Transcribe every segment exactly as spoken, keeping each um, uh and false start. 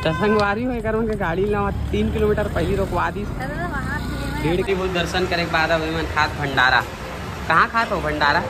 त संगवारी हो, एकर मन के गाड़ी ला तीन किलोमीटर पहिली रोकवा दिस। भीड़ के बहुत दर्शन करे के बाद अब एमन खात भंडारा। कहाँ खात हो भंडारा?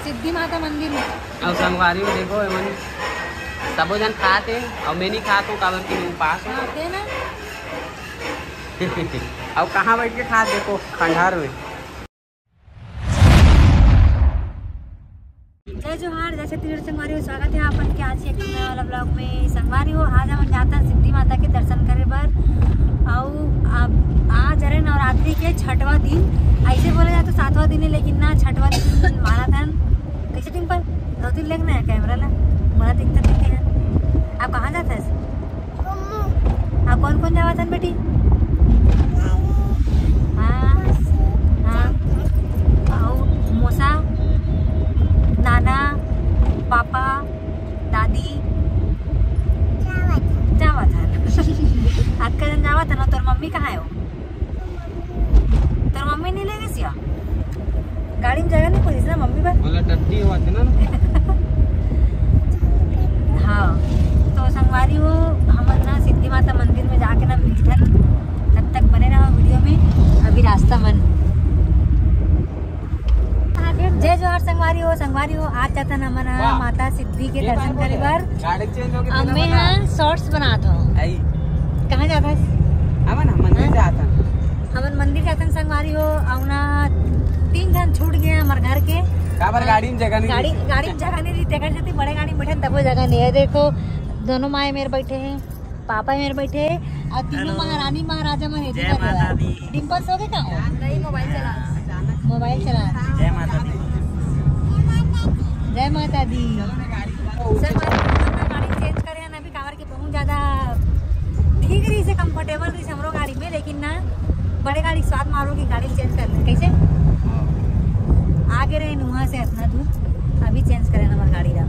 सिद्धि माता मंदिर में। अउ संगवारी हो, देखो एमन सबो झन खात हे, अउ मैं नहीं खात हूँ, काबर कि मैं उपास हूँ। खाते ना। अउ कहाँ बैठ के खात, देखो खंडहर में। जय जोहार, जय छत्तीसगढ़ संगवारी हो, स्वागत है आपन के आज के एक नया वाला ब्लॉग में। संगवारी हो, आज हम जाता सिद्धि माता के दर्शन करे बर। अउ अब आज हरे नवरात्रि के छठवां दिन, ऐसे बोला जाए तो सातवां दिन है, लेकिन ना, छठवां दिन मानत हन। कैसे टीम पर दो दिन लेके ना है कैमरा ला, मोला दिखता नहीं है। आप कहाँ जाता है? हाँ, कौन कौन जावत हन बेटी? हाँ, हाँ। अउ मौसा, नाना, पापा, दादी जावत हन। अक्का जन जावत हन। तोर मम्मी कहाँ है वो? तोर मम्मी नहीं ले गई सिया? गाड़ी में जगह नहीं पूछिस ना मम्मी बर? बोला टट्टी हुआ थे ना। हाँ, तो संगवारी हो, हमन ना सिद्धि माता मंदिर में जाके ना मिलथन। तब तक बने रहो वीडियो में। अभी रास्ता मन। जय जोहार संगवारी हो, संगवारी हो, आज जाथन हमन ह वाह। माता सिद्धि के ये दर्शन बार करे बोले। बर। गाड़ी चेंज हो गई अब थी ना मैं बता। ह शॉर्ट्स बनात हूँ। आई। कहाँ जात हस? हमन ह मंदिर हाँ? जात हन। हमन मंदिर जाथन संगवारी हो, अउ ना तीन झन छूट गए हमर घर के। काबर गाड़ी में जगह नहीं गाड़ी, रही। गाड़ी में जगह नहीं रही, तेकर सेती बड़े गाड़ी में बैठे तबो जगह नहीं है। देखो दोनों माए मेर बैठे हैं, पापा मेर बैठे हैं, और तीनों हेलो। महारानी महाराजा मन जय माता दी। डिम्पल सो गए का हो? नहीं, मोबाइल चला। मोबाइल चला। जय माता दी। जय माता दी। सर, मैं गाड़ी चेंज करे हैं ना अभी, काबर के बहुत ज्यादा ठीक रही से, कंफर्टेबल रही से हमरो गाड़ी में, लेकिन ना बड़े गाड़ी स्वाद मारो की गाड़ी चेंज कर ले। कैसे? आगे रहे नुआ से इतना दूर, अभी चेंज करे हमार गाड़ी ला।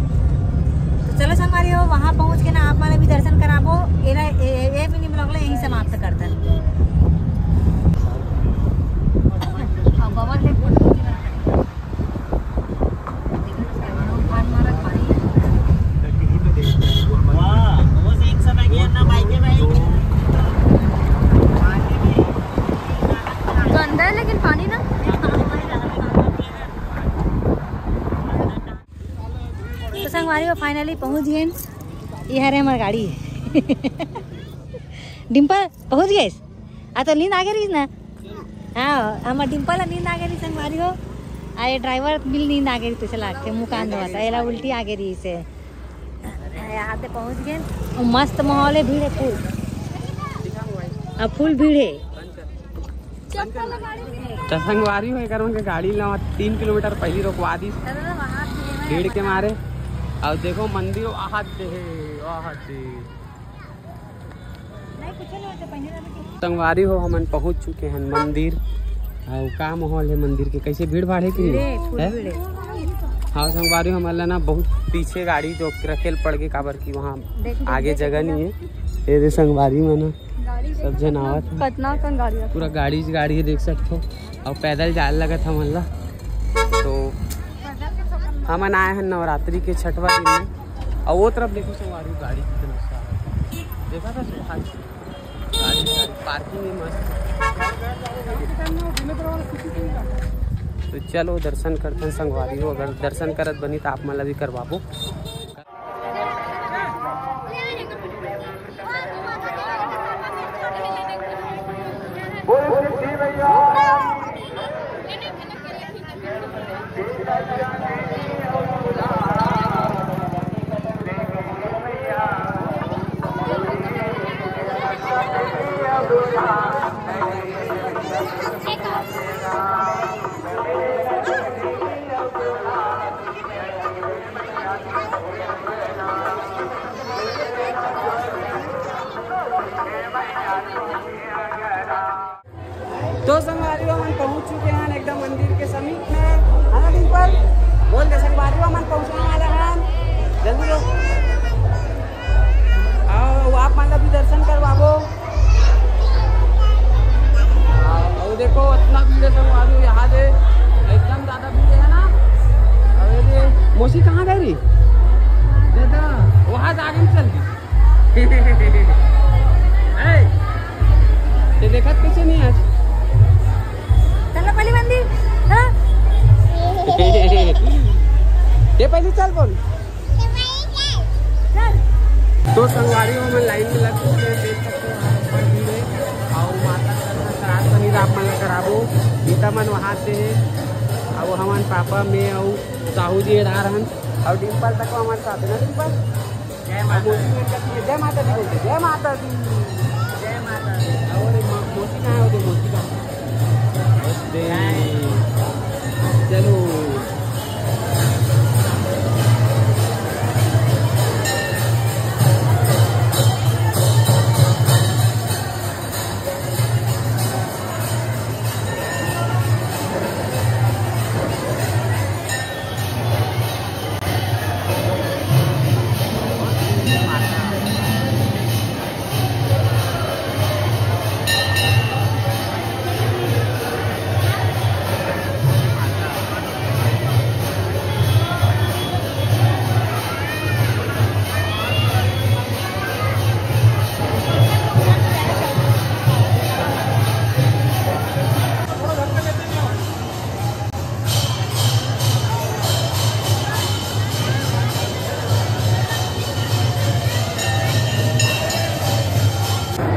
तो चलो संगवारी हो, वहाँ पहुँच के ना आप मन भी दर्शन कराबो। एला, ए, ए, ए मिनी ब्लॉग ला यहीं समाप्त करथन। अब बबल ले फोटो। गंदा है लेकिन पानी ना। तो संगवारी हो, finally पहुंच गए। ये हरे हमार गाड़ी। डिम्पल पहुंच गए। आ तो नींद आगे रहीस ना। हाँ, हमर डिम्पल ला नींद आगे रही संगवारी हो। अरे ड्राइवर बिल नींद आगे रही, तो चला के मुँह कान धोता, एला उल्टी आगे रही से। यहाँ पे पहुँच गए। मस्त माहौल है, भीड़ है फुल। अब फुल भीड़ है। तो संगवारी हो, एकर मन के गाड़ी ला तीन किलोमीटर पहिली रोकवा दिस। भीड़ के मारे। अउ देखो मंदिर वहाँ दे, वहाँ दे। संगवारी हो, हमन पहुंच चुके हैं मंदिर। अउ का माहौल है मंदिर के, कैसे भीड़ भाड़ है कि नहीं? भीड़ है, फुल है? भीड़ है। हाँ संगवारी हो, हमन ला ना बहुत पीछे गाड़ी जो रखेल पड़ गए, काबर कि वहाँ देख, देख, आगे देख, जगह देख, नहीं है। ये दे संगवारी मन, गाड़ी सब देखो जन कितना, आवत है। कितना कन गाड़ी है। पूरा गाड़ी च गाड़ी है, देख सकते हो। अउ पैदल जाए लगत हमन ला। तो हमन आए हैं नवरात्रि के छठवां दिन में। अउ वो तरफ देखो संगवारी, गाड़ी कितना सारा। देखा था सुभाष? गाड़ी, गाड़ी पार्किंग है मस्त। तो चलो दर्शन करथन संगवारी हो, अगर दर्शन करत बनी तो आप मन ला भी करवाबो। तो संगवारी हो, हमन पहुंच चुके हैं एकदम मंदिर के समीप में, है ना डिम्पल? बोल दे संगवारी हो, हमन पहुंचने वाले हैं, जल्दी हो। आओ, आप मन ला भी दर्शन करवाबो। अउ देखो, इतना भीड़ है संगवारी हो, यहाँ दे एकदम ज्यादा भीड़ है ना। अउ ये दे, मौसी कहाँ गई रही? दादा, वहाँ से आगे नहीं चल दी। ए, ते देखत कइसे नहीं आज? चल ना पहली मंदिर। हाँ? ये पहले चल बोल। चल। तो संगवारी हो, मैं लाइन में लग चुके हैं, देख सकते हो, यहाँ पर भीड़ है। और माता का श्राद्ध पनीर आप मन ला कराबो, गीता मन वहाँ से है। और वो हमारे पापा, मैं और साहू जी है, रहन। और डिम्पल तक हमारे साथ है ना, डिम्पल? जय माता दी। जय माता दी बोलते, जय माता दी। जय माता दी। और मो-, मौसी कहाँ है? वो देख, मौसी कहाँ है? चलो।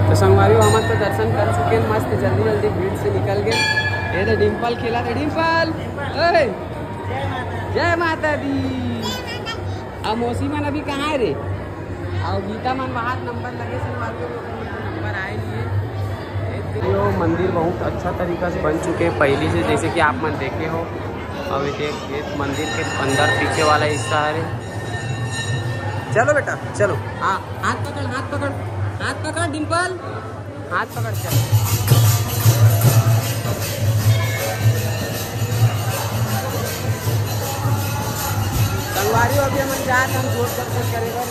तो संगवारी हो, हमन तो दर्शन कर चुके हैं, मस्त जल्दी जल्दी भीड़ से निकल गए। ये रे डिम्पल खेला रे, डिम्पल, ओए, जय माता दी। अब मौसी मन अभी कहाँ है रे? और गीता मन बाहर नंबर लगे, संगवारी हो, नंबर आए नहीं है। यो मंदिर बहुत अच्छा तरीका से बन चुके हैं पहले से, जैसे कि आप मन देखे हो। अभी देख, ये मंदिर के अंदर पीछे वाला हिस्सा है रे। चलो बेटा, चलो। हाँ, हाथ पकड़, हाथ पकड़, हाथ पकड़ डिम्पल, हाथ पकड़, चल। संगवारी हो, अभी हमन जात हन जोत दर्शन करे बर।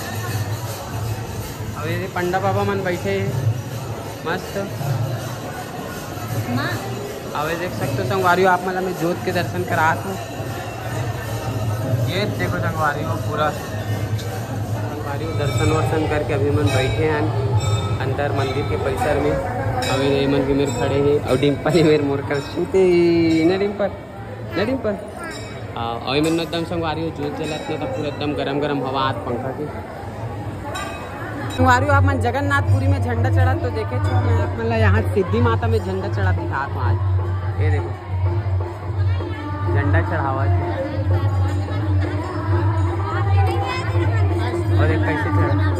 अब ये पंडा बाबा मन बैठे हैं, मस्त। माँ। अब ये देख सकते हो संगवारी हो, आप मन ला मैं जोत के दर्शन करात हूँ। ये देखो संगवारी हो, पूरा संगवारी हो, दर्शन वर्शन करके अभी मन बैठे हैं अंदर मंदिर के परिसर में। अभी ये मन भी मेरे खड़े हैं और डिम्पल ही मेरे मोर कर सूते ना डिम्पल, ना डिम्पल। हाँ, और ये मन एकदम संगवारी हो, जोत जलत ना, तब पूरा एकदम गरम गरम हवा आत पंखा की। संगवारी हो, आप मन जगन्नाथपुरी में झंडा चढ़त तो देखे छो, मैं आप मन ला यहाँ सिद्धि माता में झंडा चढ़त दिखात हूँ आज। ये देखो, झंडा चढ़ावा है। और एक कैसे चढ़ा।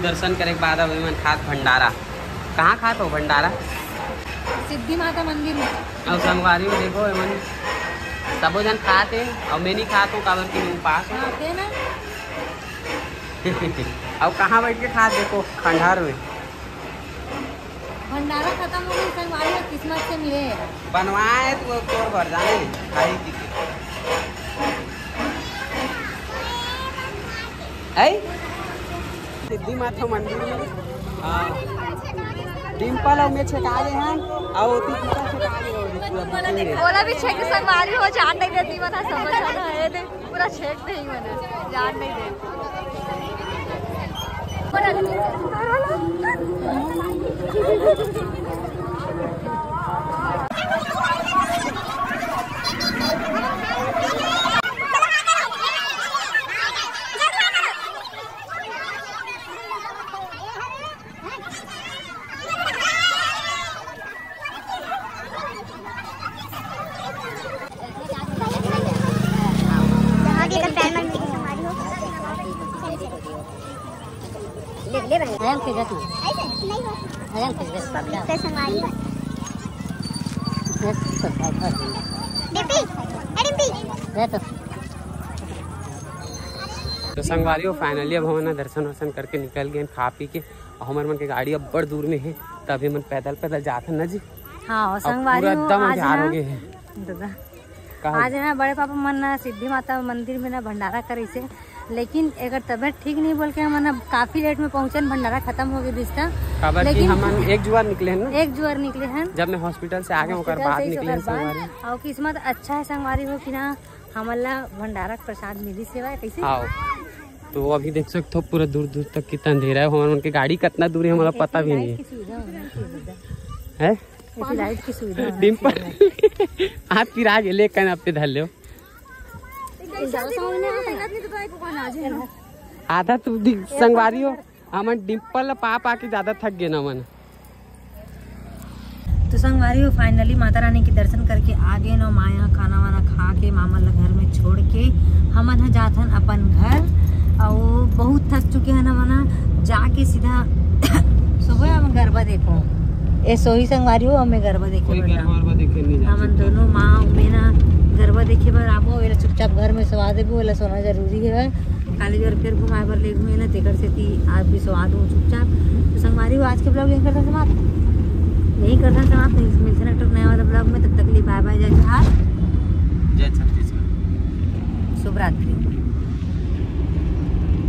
दर्शन करे के बाद अब एमन खात भंडारा। कहाँ खात हो भंडारा? सिद्धि माता मंदिर में। अब संगवारी हो देखो, एमन सबो झन खात हे अउ मैं नहीं खात हूँ, काबर कि मैं उपास हूँ। खाते ना। अउ कहाँ बैठ के खात, देखो, खंडहर में। भंडारा खत्म हो गई, संगवारी हो, किस्मत से मिले। बनवाए तो तोर भर जाने, खाई पी के। ऐ? सिद्धि माता मंदिर में, हाँ। डिम्पल अउ मैं छेका गे हन, अउ ओती गीता छेका गे हन। ओला भी छेक संगवारी हो, जान नहीं देती, मना समझ आ रहा है, देख, पूरा छेक दे ही मना, जान नहीं देती। ले, ले बहन। आराम से रख ना। ऐसे नहीं हो। आराम से रख। पब्लिक से संगवारी हो। रख तो, रख तो। रख तो। तो संगवारी हो, finally अब हमन दर्शन वर्शन करके निकल गए, खा पी के। और हमर मन के गाड़ी अब बड़ दूर में है, तभी हमन पैदल पैदल जात हन ना जी। हाँ, और अब संगवारी पूरा हो, एकदम आज अंधियार ना हो गए हैं। दादा, का हो? आज ना बड़े पापा मन ना सिद्धि माता मंदिर में ना भंडारा करे से, लेकिन एकर तबीयत ठीक नहीं बोल के हमन अब काफी लेट में पहुंचन, भंडारा खत्म हो गए रिश्ता। काबर कि लेकिन हमन एक जुआर निकले हन ना। एक जुआर निकले हन। जब मैं हॉस्पिटल से आ गया, ओकर हॉस्पिटल बाद से ही निकले हन ओकर बाद। संगवारी। और किस्मत अच्छा है संगवारी हो कि ना हमन ला भंडारा के प्रसाद मिली सेवा कैसे। हाँ, तो अभी देख सकते हो पूरा दूर दूर तक कितना अंधेरा है। हमन के गाड़ी कितना दूर है, हमारा पता भी नहीं है। लाइट की सुविधा होना चाहिए दादा। है? ऐसी लाइट की सुविधा होना डिम्पल चाहिए। हाथ पिरा के ले कन आप पे धर लो। आधा तू दिख-, संगवारी हो, हमन डिम्पल पा पा के ज्यादा थक गए ना मन। तो संगवारी हो, finally माता रानी के दर्शन करके आ गए ना, माँ यहाँ खाना वाना खा के मामा ला घर में छोड़ के हमन ह जात हन अपन घर। और बहुत थक चुके हैं ना मना, जाके सीधा सोबो हम गरबा देखो। ए सोही संगवारी हो, हमें गरबा देखे कोई बर गरबा जाओ। वरबा देखे नहीं जा हमन सकता। दोनों माँ में ना गरबा देखे बर आबो, एला चुपचाप घर में सोवा देबो, एला सोना जरूरी है। काली बार फिर घुमाए बर ले घूमे ना, तेकर सेती आप भी सोवा दो चुपचाप। तो संगवारी हो, आज के vlog यहीं करथन समाप्त। यहीं करथन समाप्त, मिलथन एक ठो नया वाला vlog में। तब तक के लिए bye bye, जय जोहार, जय छत्तीसगढ़। शुभ रात्रि।